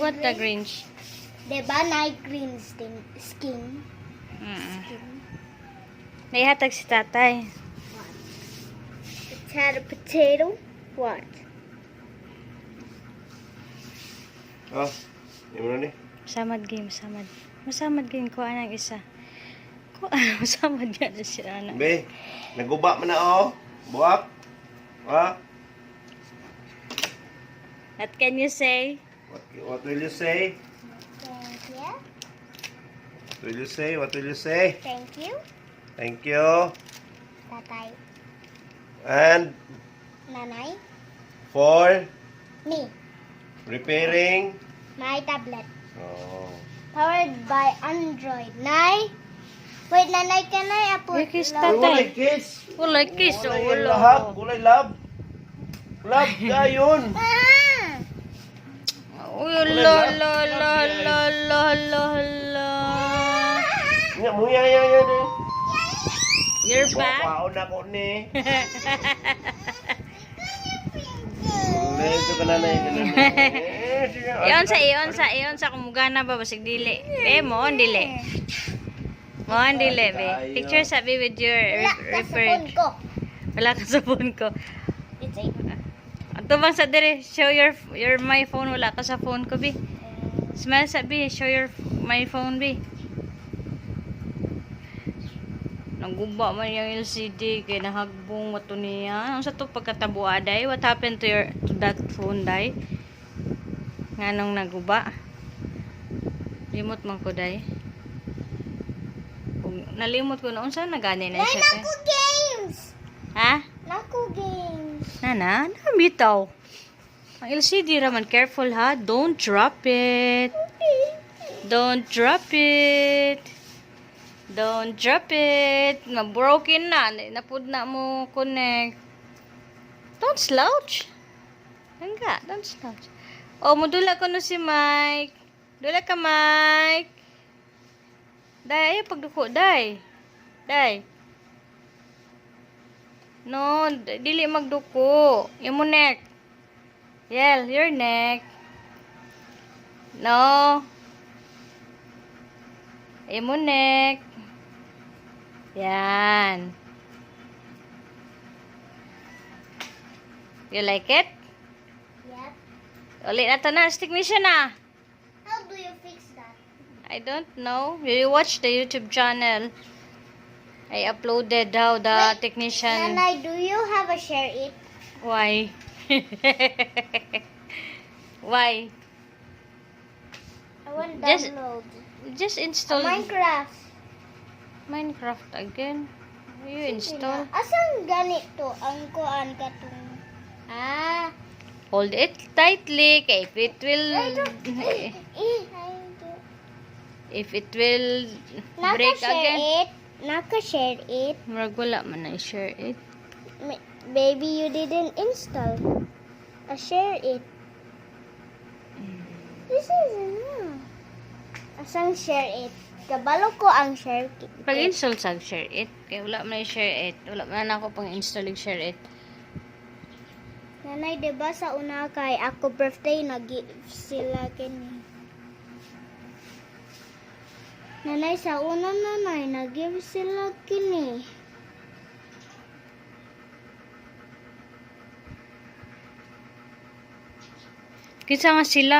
What the Grinch? Diba na green skin? Skin. Skin. Naihatag si tatay. What? Potato, potato. What? Oh, imo na ni. Samad game, samad. Masamad game ko anang isa. Ko masamad nga na siya ana. Be, naguba man na oh. Buak. Ha? What can you say? What will you say? Thank you. What will you say? What will you say? Thank you. Thank you. Tatay. And Nanay. for Me. repairing. My tablet. Oh. Powered by Android. Nay. Wait, Nanay, can I put Uy, kiss love? tatay. Walay kiss. Wala kiss, oh, Walay wala. lahab, walay love. Love dayon. Ah! Uy, la la la la la la la. Nya mo ya ya ya ni. You're back? Waon na ko ni. Leso ka na na. Iyon sa, iyon sa, iyon sa kumugana ba basig dili. Be mo on dili. Mo on dili be. Picture sa be with your Wala ka sa referred. phone ko. Wala ka sa phone ko. It's a Ato bang sa dire, show your my phone, wala ka sa phone ko be. Smile sa be, show your my phone be. Naguba man yung LCD kay nahagbong wato niya. Ang sa to pagkatabuha day? What happened to that phone day? Nganong naguba? Limot man ko day. Kung nalimot ko na unsa na gani na Nay, siya te? naku games! Ha? Naku games. Nana, nabitaw. Ang LCD raman, careful ha. Don't drop it. Don't drop it. Don't drop it. Ma-broken na. Napud na mo connect. Don't slouch. Hangga, don't slouch. Oh, mudula ko no si Mike. Dula ka, Mike. Day, ayaw pagduko, day. Day. No, dili magduko. Imo neck. Yel, your neck. No. Imo neck. Yan. You like it? Yep. Uli na to na. Stick ni siya na. How do you fix that? I don't know. You watch the YouTube channel. I uploaded how the Wait, technician. Nanay, do you have a share it? Why? Why? I want download. Just install Minecraft. Minecraft again. You install. Asan ganito ang kuan katong? Ah. Hold it tightly kay if it will Eh, if it will break Naka-share again. it. Naka-share it. Murag wala man na share it. Maybe you didn't install. A share it. This is enough. Asang share it? Kabalo ko ang share it. Pag-install sa share it kay wala man na share it. Wala man na ako pang install og share it. Nanay, diba sa una kay ako birthday nag sila kini. Nanay, sa una nanay nag-give sila kini. Kinsa nga sila?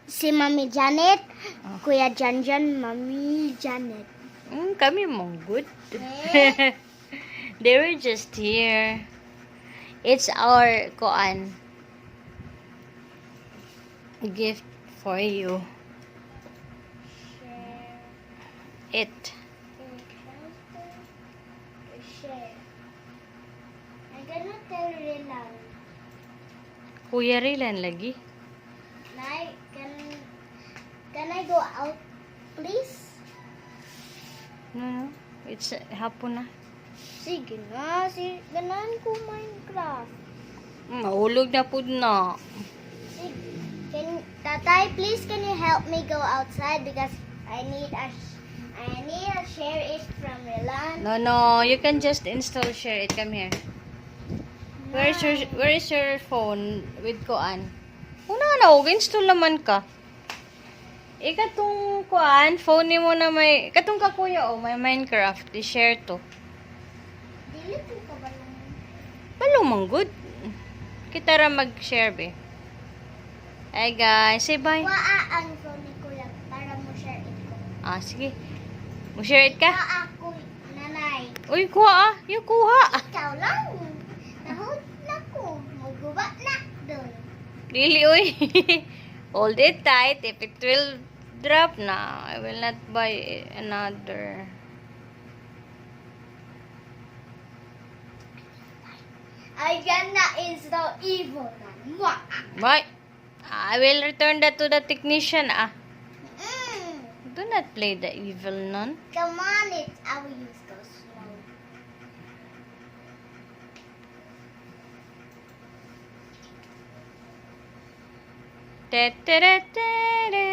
Si Mami Janet, Oh. Kuya Janjan, Mami Janet. Kami mong good. Eh? They were just here. It's our koan gift for you. Share. It. Share. I'm gonna tell Rilan. Kuya Rilan lagi. Nay, can I go out, please? No. It's hapon na. Sige na, si ganahan ko Minecraft. Mahulog na pud na. Sige. Can Tatay, please can you help me go outside because I need a share it from Rilan. No. You can just install share it. Come here. Where is your phone with koan? Una na, og install naman ka. Ikatong kuan, phone nimo na may katong kakuya oh, may Minecraft, i-share to. Dili ko ka ba lang? Balo man good. Kita ra mag-share be. Hi guys, say bye. Waa ang phone ni Kuya para mo share it ko. Ah, sige. Mo share it ka? Waa ko, nanay. Uy, kuha ah. Yung kuha. Ikaw lang. Nahod na ko. Muguba na doon. Dili uy. Hold it tight. If it will drop na, I will not buy another. Ariana is the evil na. Mwah! Bye. I will return that to the technician ah. Do not play the evil nun. Come on, it's I will use go slow. Te te te te.